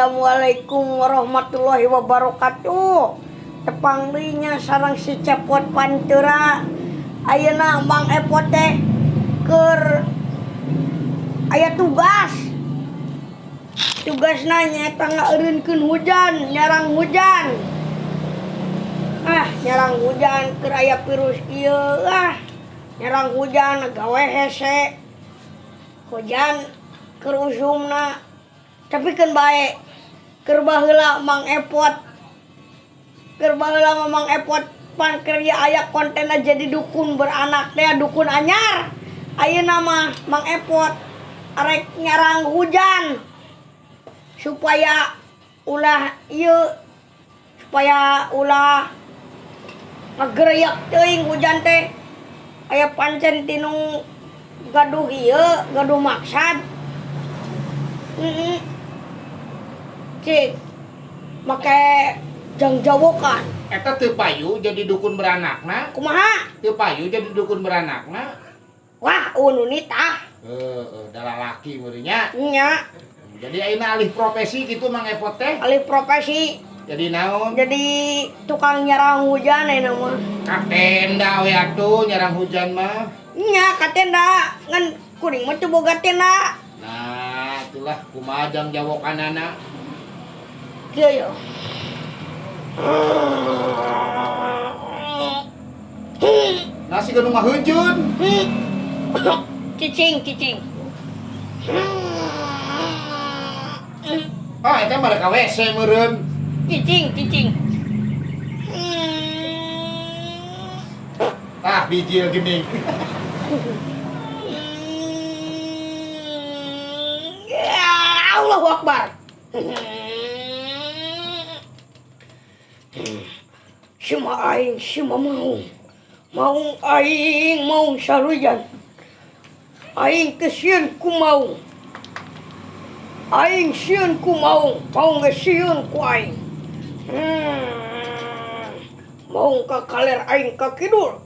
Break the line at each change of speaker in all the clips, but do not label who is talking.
Assalamualaikum warahmatullahi wabarakatuh. Tepang deui nya sareng si Cepot Pantura. Ayeuna Mang Epot teh keur aya tugas. Tugasna nyaeta ngaeureunkeun hujan, nyarang hujan. Ah, nyarang hujan keur aya virus kieu ah. Nyarang hujan gawe hese. Hujan keur usumna. Tapi keun bae, keur baheula Mang Epot, keur baheula mah Mang Epot pan keur aya kontenna jadi dukun beranak teh, dukun anyar. Ayeuna mah Mang Epot arek nyarang hujan supaya ulah ieu, supaya ulah ngagereyak teuing hujan teh. Aya pancen tinu gaduh ieu, gaduh maksad. Cik, make jangjawokan.
Eta teu payu jadi dukun beranakna.
Kumaha?
Teu payu jadi dukun beranakna.
Wah, nu nitah.
Heeh, da lalaki meureun nya.
Nya.
Jadi ayeuna alih profesi gitu Mang Epot teh.
Alih profesi.
Jadi naon?
Jadi tukang nyarang hujan ayeuna mah.
Ka tenda we atuh nyarang hujan mah.
Nya, ka tenda, ngan kuring mah teu boga tenda.
Nah, itulah kumaha jangjawokanana.
Kieu yo.
Nasi nu ngaheujun.
Cicing, cicing.
Ah, eta mah ka WC meureun.
Cicing, cicing.
Ah, bijil gini.
Ya, Allahu Akbar. Sima aing, sima maung. Maung aing, maung sarujan. Aing teu sieun ku maung. Aing sieun ku maung, maung ge sieun ku aing. Maung ka kaler aing ka kidul.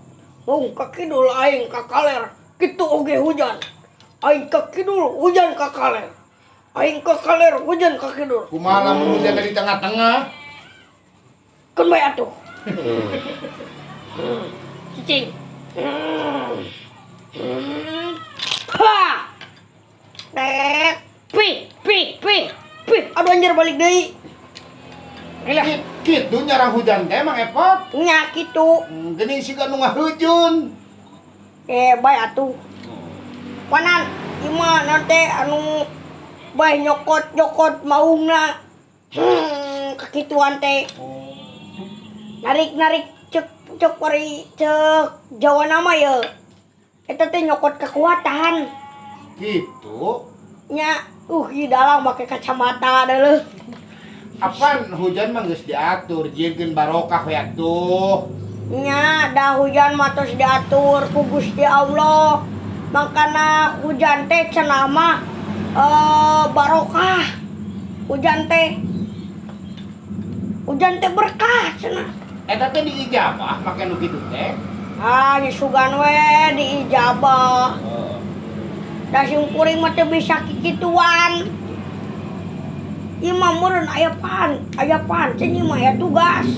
Maung ka kidul aing ka kaler. Kitu oge hujan. Aing ka kidul, hujan ka kaler. Aing ka kaler, hujan ka kidul.
Kumaha lamun hujan dari tengah-tengah?
Keun bae atuh. Cicing. Ha! Tek. Pi, pi, pi, pi. Aduh anjir, balik deui. Ilah.
Kitu nyarang hujan teh Mang Epot.
Nya kitu.
Geuning siga nu ngaheujun.
Eh, bae atuh. Panan ieu mah naon teh anu bae nyokot-nyokot maungna. Kakituan teh. Narik-narik cek cek wari cek Jawa nama ya. Eta teh nyokot kekuatan.
Gitu.
Nya, ieu dalang make kacamata deuleuh.
Apan hujan mah geus diatur, jieun barokah we atuh.
Nya, da hujan mah tos diatur ku Gusti Allah. Makana hujan teh cenah mah barokah. Hujan teh, hujan teh berkah cenah.
Eta teh diijabah make nu kitu teh.
Ah, nya sugan we diijabah. Da sim kuring mah teu bisa kikituan. Ieu mah meureun aya pan, aya pancen ieu mah aya tugas.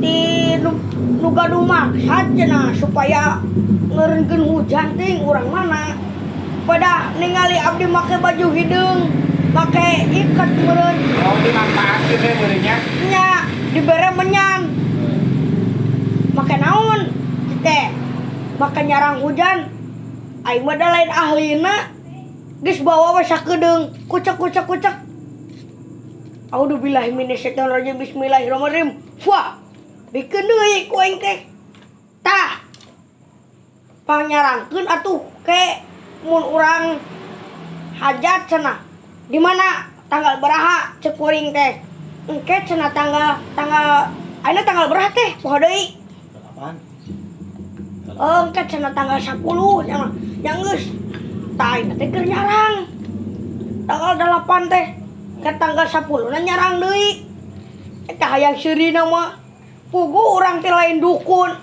Di nu gaduh maksad cenah supaya ngeureunkeun hujan teuing urang mana. Pada ningali abdi make baju hideung, make iket meureun.
Oh, dimanfaatkeun we meureun nya.
Nya, dibere menyan. Make naon? Teh. Make nyarang hujan. Aing mah da lain ahlina. Geus bawa we sakedeung, kucek kucek kucek. A'udzubillahi minasyaitonirrajim. Bismillahirrahmanirrahim. Wah, bikeun deui ku aing teh. Tah. Panyarangkeun atuh ke mun urang hajat cenah. Di mana tanggal beraha cek kuring teh? Engke cenah tanggal tanggal ayeuna tanggal beraha teh? Poho deui.
8.
Oh, engke cenah tanggal 10 nya mah. Nya geus. Tah ayeuna teh keur nyarang. Tanggal 8 teh. Ke tanggal 10 na nyarang deui. Eta hayang seurina mah. Puguh urang teh lain dukun.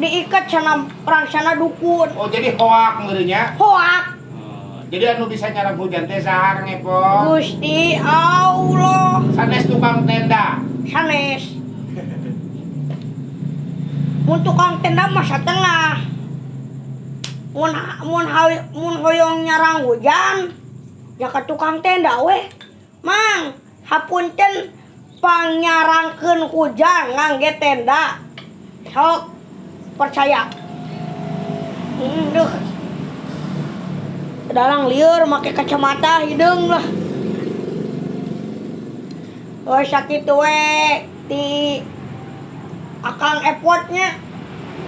Diikat cenah rangsana dukun.
Oh, jadi hoak meureun nya.
Hoak.
Oh, Jadi anu bisa nyarang hujan teh saha, Kang Epot?
Gusti Allah.
Sanes tukang tenda?
Sanes. Mun tukang tenda mah satengah. Mun mun mun hoyong nyarang hujan ya ka tukang tenda weh. Mang, hapunten, pangyarangkeun hujan ngangge tenda. Sok percaya. Duh. Dalang lieur make kacamata hideung lah. Oh, sakitu we ti Akang Epotnya,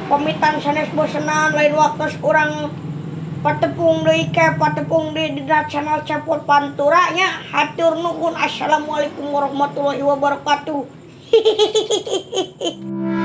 pamitan sanes bosenan. Lain waktu urang patepung deui, ke patepung deui di channel Cepot Pantura nya. Hatur nuhun, assalamualaikum warahmatullahi wabarakatuh. Hihihihi.